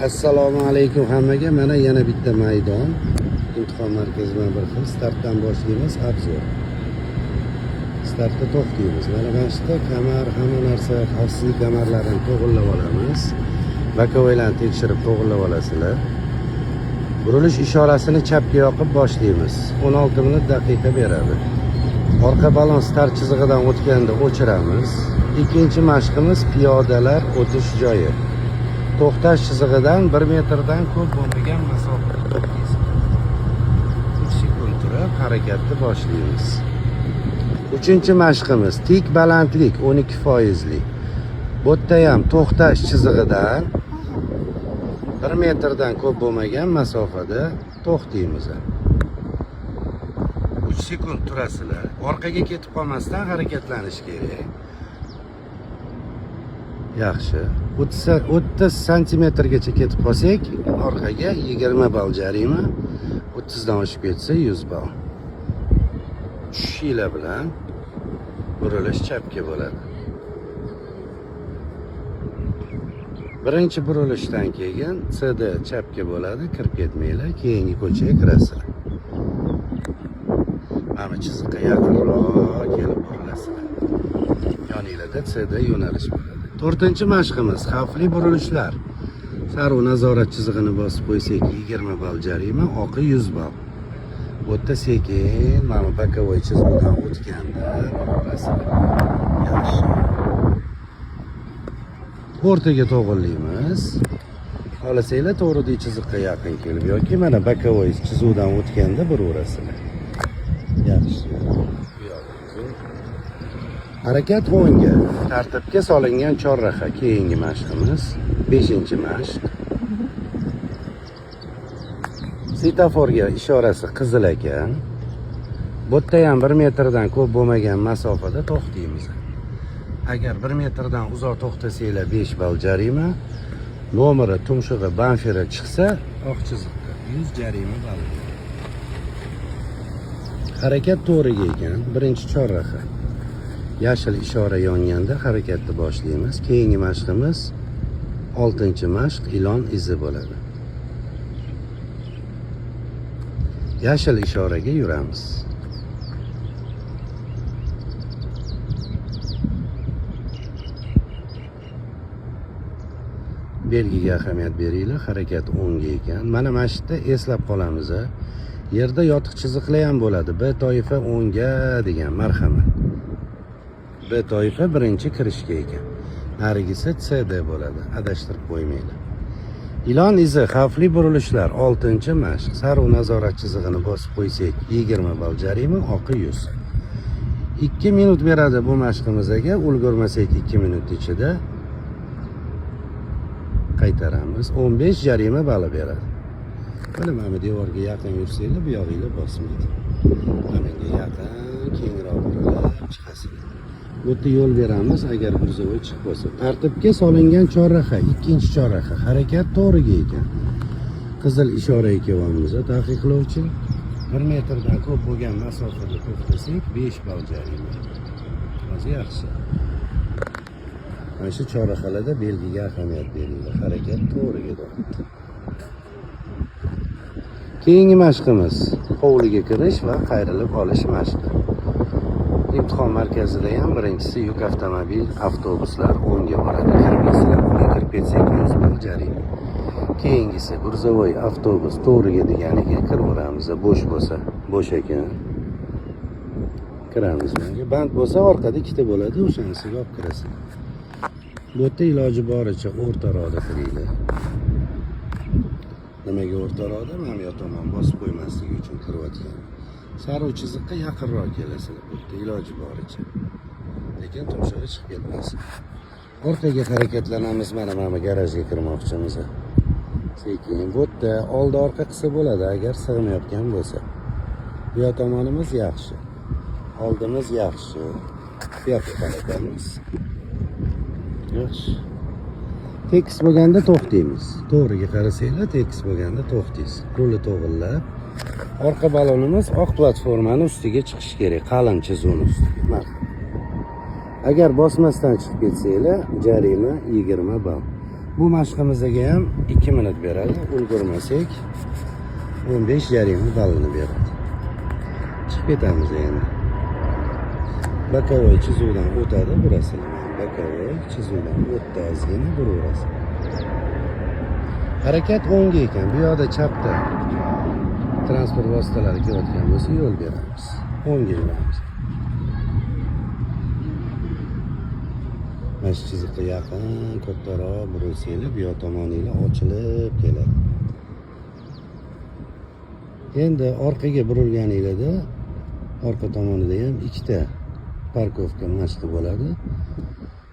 Assalomu alaykum hammaga. Mana yana bitta maydon. Imtihon markazi bilan bir xil. Startdan boshlaymiz, обзор. Startda to'xtaymiz. Mana shu yerda kamar, hamma narsa, xavfsizlik kamarlarini to'g'irlab olamiz. Боковой larni tekshirib to'g'irlab olasizlar. Burilish ishorasini chapga yoqib boshlaymiz. 16 minut daqiqa beradi. Orqa balon start chizig'idan o'tganda o'chiramiz. Ikkinchi mashqimiz piyodalar o'tish joyi. To'xtash chizig'idan 1 metrdan ko'p bo'lmagan masofada to'xtaysiz. 3 sekund turib harakatni boshlaymiz. Uchinchi mashqimiz tik balandlik 12 foizli. Bu yerda ham to'xtash chizig'idan 1 metrdan ko'p bo'lmagan masofada to'xtaymiz. 3 sekund turasizlar. Orqaga ketib qolmasdan harakatlanish kerak. Yaxshi. 30 santimetrgacha ketib qolsak, orqaga 20 ball jarima, 30 dan oshib ketsa 100 ball. Tushishinglar bilan burilish chapga bo'ladi. Birinchi burilishdan keyin CD chapga bo'ladi, kirib ketmanglar, keyingi ko'chaga kirasizlar. Mana bu chiziqqa yaqinroq kelib burilasizlar. Yoninglarda CD yo'nalish bo'ladi. To'rtinchi mashqimiz xavfli burilishlar. Sariq nazorat chizig'ini bosib qo'ysak 20 ball jarima, oqi 100 ball. Bu yerda sekin mana bu боковой chizig'idan o'tganda burilasiz. Yaxshi. O'rtaga to'g'irlaymiz. Xohlasanglar to'g'ridagi chiziqqa yaqin kelib yoki mana боковой chizuvdan o'tganda buraverasizlar. Yaxshi. Bu yog'i zo'r. Harakat o'ngga. Tartibga solingan chorraha keyingi mashqimiz, 5-mashq. Svetoforga ishorasi qizil ekan. Bu yerda ham 1 metrdan ko'p bo'lmagan masofada to'xtaymiz. Agar 1 metrdan uzoq to'xtasanglar 5 ball jarima, nomeri, tumshug'i, bamferi chiqsa, oq chiziqqa 100 jarima ball. Harakat to'g'riga ekan, birinchi chorraha. Yashil ishora yonganda harakatni boshlaymiz. Keyingi mashqimiz 6-mashq ilon izi bo'ladi. Yashil ishoraga yuramiz. Belgiga ahamiyat beringlar, harakat o'ngga ekan. Mana shu yerda eslab qolamiz. Yerda yotiq chiziqlar ham bo'ladi. B toifa o'ngga degan, marhamat. B toifa birinchi kirishga ekan. Narigisi CD bo'ladi. Adashtirib qo'ymanglar. Ilon izi xavfli burilishlar 6-mashq. Sariq nazorat chizig'ini bosib qo'ysak 20 ball jarima, oqi 100. 2 minut beradi bu mashqimizga. Ulgurmasak 2 minut ichida qaytaramiz. 15 jarima bali beradi. Mana bu devorga yaqin yursanglar, bu yog'inglar bosmaydi. Mana bunga yaqin kengroq burilib chiqasizlar. Bu yerda yo'l beramiz agar грузовой chiqib qolsa. Tartibga solingan chorraha, ikkinchi chorraha. Harakat to'g'riga ekan. Qizil ishoraga kelyapmiz, taqiqlovchi. 1 metrdan ko'p bo'lgan masofada to'xtasak 5 ball jarima. Hozir yaxshi. Mana shu chorrahalarda belgiga ahamiyat beringlar. Harakat to'g'ri ketyapti. Keyingi mashqimiz hovliga kirish va qayrilib olish mashqi. Imtihon markazida ham birinchisi yuk avtomobil, avtobuslar o'ngga boradi. Kirmaysizlar, unga kirib ketsak 100 ball jarima. Keyingisi грузовой avtobus to'g'riga deganiga kiraveramiz. Bo'sh bo'lsa, bo'sh ekan. Kiramiz bunga. Band bo'lsa orqada ikkita bo'ladi, o'shanisiga olib kirasiz. Bu yerda iloji boricha o'rtaroqda kiringlar. Nimaga o'rtaroqda? Mana bu yoq tomon bosib qo'ymasligi uchun kirayotgan. Sariq chiziqqa yaqinroq kelasizlar bu yerda iloji boricha. Lekin tumshug'i chiqib ketmasin. Orqaga harakatlanamiz, mana bu garajga kirmoqchimiz. Sekin bu yerda oldi orqa qilsa bo'ladi agar sig'mayotgan bo'lsa. Bu yoq tomonimiz yaxshi. Oldimiz yaxshi. Bu yoqqa qaratamiz. Yaxshi. Tekis bo'lganda to'xtaymiz. To'g'riga qarasanglar, tekis bo'lganda to'xtaysiz. Rulni to'g'irlab, orqa balonimiz oq platformani ustiga chiqishi kerak, qalin chizuvni ustiga. Marhamat. Agar bosmasdan chiqib ketsanglar, jarima 20 ball. Bu mashqimizga ham 2 minut beradi. Ulgurmasak 15 jarima ballini beradi. Chiqib ketamiz endi. Боковой chizuvdan o'tadi burasini. Боковой chizuvdan o'tdi, ozgina buraverasiz. Harakat o'ngga ekan, bu yoqda chapda transport vositalari kelayotgan bo'lsa, yo'l beramiz. O'ngga yuramiz. Mana shu chiziqqa yaqin kattaroq burilsanglar, bu yoq tomoninglar ochilib keladi. Endi orqaga burilganinglarda orqa tomonida ham ikkita парковка mashqi bo'ladi.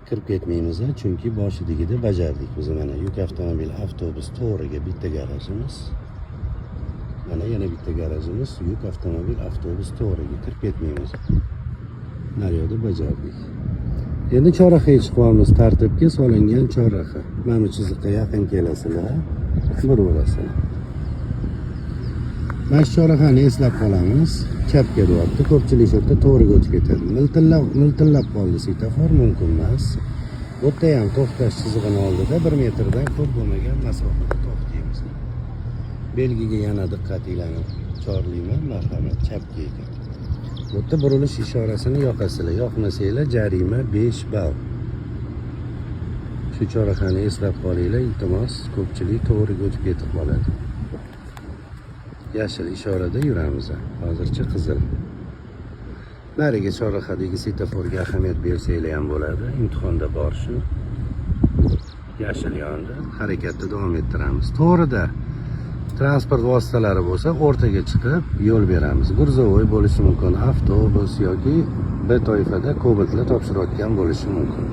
Kirib ketmaymiz, chunki boshidagida bajardik biz. Mana yuk avtomobil, avtobus to'g'riga bitta garajimiz. Mana yana bitta garajimiz, yuk avtomobil, avtobus to'g'riga kirib ketmaymiz. Naryoqda bajardik. Endi chorrahaga chiqyapmiz, tartibga solingan chorraha. Mana bu chiziqqa yaqin kelasizlar, buraverasizlar. Mana shu chorrahani eslab qolamiz. Chapga deyapti. Ko'pchilik shu yerda to'g'riga o'tib ketadi. Miltillab miltillab qoldi svetofor, mumkin emas. Bu yerda ham to'xtash chizig'ini oldida 1 metrdan ko'p bo'lmagan masofada to'xtaymiz. Belgiga yana diqqatinglarni chorlayman, marhamat, chapga ekan. Bu yerda burilish ishorasini yoqasizlar. Yoqmasanglar jarima 5 ball. Shu chorrahani eslab qolinglar, iltimos, ko'pchilik to'g'riga o'tib ketib qoladi. Yashil ishorada yuramiz. Hozircha qizil. Narigi chorrahadagi svetoforga ahamiyat bersanglar ham bo'ladi. Imtihonda bor shu. Yashil yondi, harakatni davom ettiramiz. To'g'rida transport vositalari bo'lsa, o'rtaga chiqib yo'l beramiz. Грузовой bo'lishi mumkin, avtobus yoki B toifada Cobaltlar topshirayotgan bo'lishi mumkin.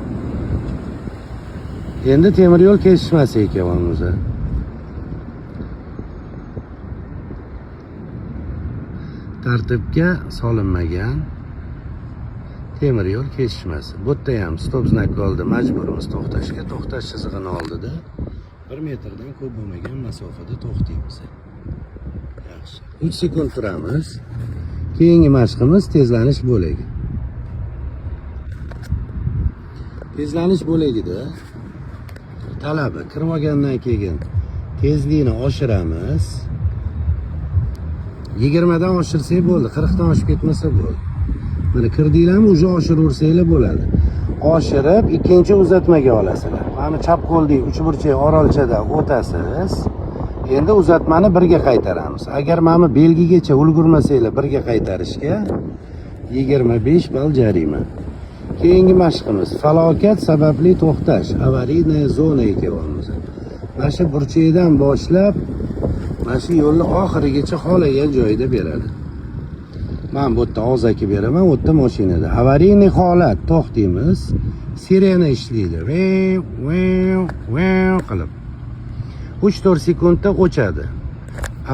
Endi temir yo'l kesishmasi kelyapmiz. Tartibga solinmagan temir yo'l kesishmasi. Bu yerda ham stop znak oldi, majburmiz to'xtashga. To'xtash chizig'ini oldida 1 metrdan ko'p bo'lmagan masofada to'xtaymiz. Yaxshi. 3 sekund turamiz. Keyingi mashqimiz tezlanish bo'lagi. Tezlanish bo'lagida talabi kirib olgandan keyin tezlikni oshiramiz. 20 dan oshirsak bo'ldi, 40 dan oshib ketmasa bo'ldi. Mana kirdinglarmi, уже oshiraversanglar bo'ladi. Oshirib ikkinchi uzatmaga olasizlar. Mana chap qo'ldagi uchburchak orolchada o'tasiz. Endi uzatmani birga qaytaramiz. Agar mana belgigacha ulgurmasanglar birga qaytarishga 25 ball jarima. Keyingi mashqimiz falokat sababli to'xtash, аварийная zona kelyapmiz. Mana shu burchakdan boshlab mana shu yo'lni oxirigacha xohlagan joyida beradi. Men bu yerda og'zaki beraman, u yerda mashinada. Аварийный holat to'xtaymiz. Sirena ishlaydi. Vev, vev, vev qilib. 3-4 sekundda o'chadi.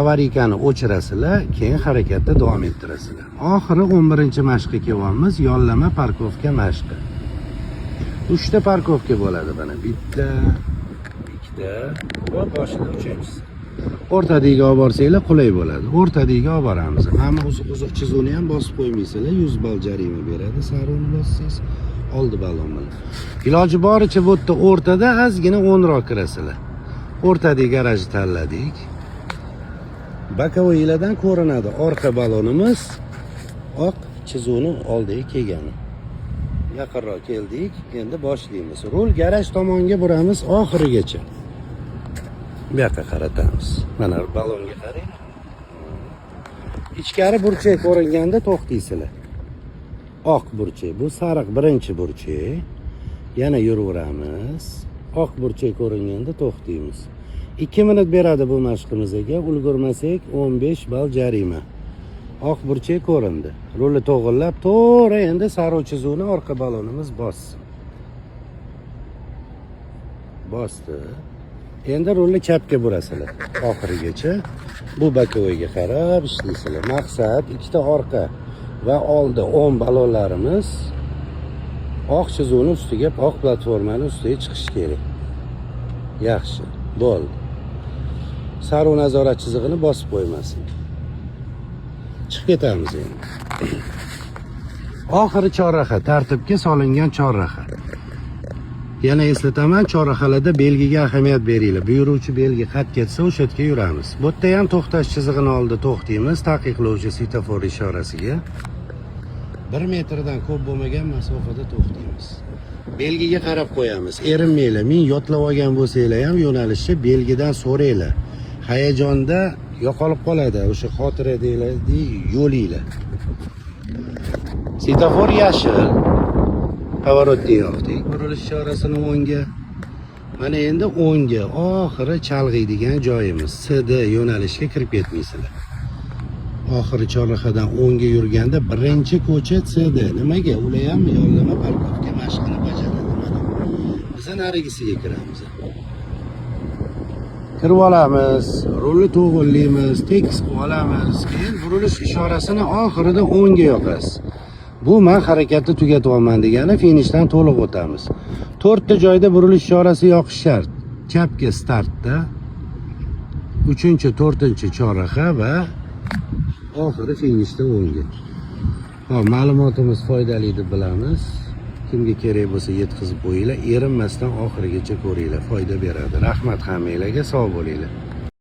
Avariykani o'chirasizlar, keyin harakatda davom ettirasizlar. Oxiri 11-mashqqa kelyapmiz, yollama парковка mashqi. 3 ta парковка bo'ladi mana. Bitta, ikkita va boshida uchinchisi. O'rtadagiga olib borsanglar qulay bo'ladi. O'rtadagiga olib boramiz. Mana uzuq chizuvni ham bosib qo'ymaysizlar, 100 ball jarima beradi. Saruni bossangiz, oldi ballon bilan. Iloji boricha bu yerda o'rtada ozgina o'nroq kirasizlar. O'rtadagi garajni tanladik. Боковой lardan ko'rinadi orqa ballonimiz oq chizuvni oldiga kelgani. Yaqinroq keldik, endi boshlaymiz. Rul garaj tomonga buramiz oxirigacha. Bu yoqqa qaratamiz. Mana ballonga qarang. Ichkari burchak ko'ringanda to'xtaysizlar. Oq burchak, bu sariq birinchi burchak. Yana yuraveramiz. Oq burchak ko'ringanda to'xtaymiz. 2 minut beradi bu mashqimizga. Ulgurmasak 15 ball jarima. Oq burchak ko'rindi. Rulni to'g'irlab, to'g'ri endi sariq chizuvni orqa ballonimiz bossin. Bosdi. Endi rulni chapga burasizlar oxirigacha. Bu боковойga qarab ishlaysizlar. Maqsad ikkita orqa va oldi o'ng ballonlarimiz oq chizuvni ustiga, oq platformani ustiga chiqishi kerak. Yaxshi, bo'ldi. Sariq nazorat chizig'ini bosib qo'ymasin. Chiqib ketamiz endi. Oxiri chorraha, tartibga solingan chorraha. Yana eslataman, chorrahalarda belgiga ahamiyat beringlar. Buyuruvchi belgi qat ketsa, o'sha yerga yuramiz. Bu yerda ham to'xtash chizig'ini oldida to'xtaymiz, taqiqlovchi svetofor ishorasiga. 1 metrdan ko'p bo'lmagan masofada to'xtaymiz. Belgiga qarab qo'yamiz. Erinmanglar, ming yodlab olgan bo'lsanglar ham yo'nalishni belgidan so'ranglar. Hayajonda yo'qolib qoladi o'sha xotira deyiladi yo'linglar. Svetofor yashil. Поворот ni yoqdik. Burilish ishorasini o'ngga. Mana endi o'ngga, oxiri chalg'iydigan joyimiz. CD yo'nalishga kirib ketmaysizlar. Oxiri chorrahadan o'ngga yurganda birinchi ko'cha CD. Nimaga? Ular ham yollama парковка mashqini bajaradi. Mana. Biz narigisiga kiramiz. Kirib olamiz, rulni to'g'irlaymiz, tekis qilib olamiz. Keyin burilish ishorasini oxirida o'ngga yoqasiz. Bu man harakatni tugatyapman degani, finishdan to'liq o'tamiz. To'rtta joyda burilish ishorasi yoqish shart. Chapga startda, uchinchi, to'rtinchi chorraha va oxiri finishda o'ngga. Hop, ma'lumotimiz foydali deb bilamiz. Kimga kerak bo'lsa, yetkazib qo'yinglar, erinmasdan oxirigacha ko'ringlar, foyda beradi. Rahmat hammanglarga, sog' bo'linglar.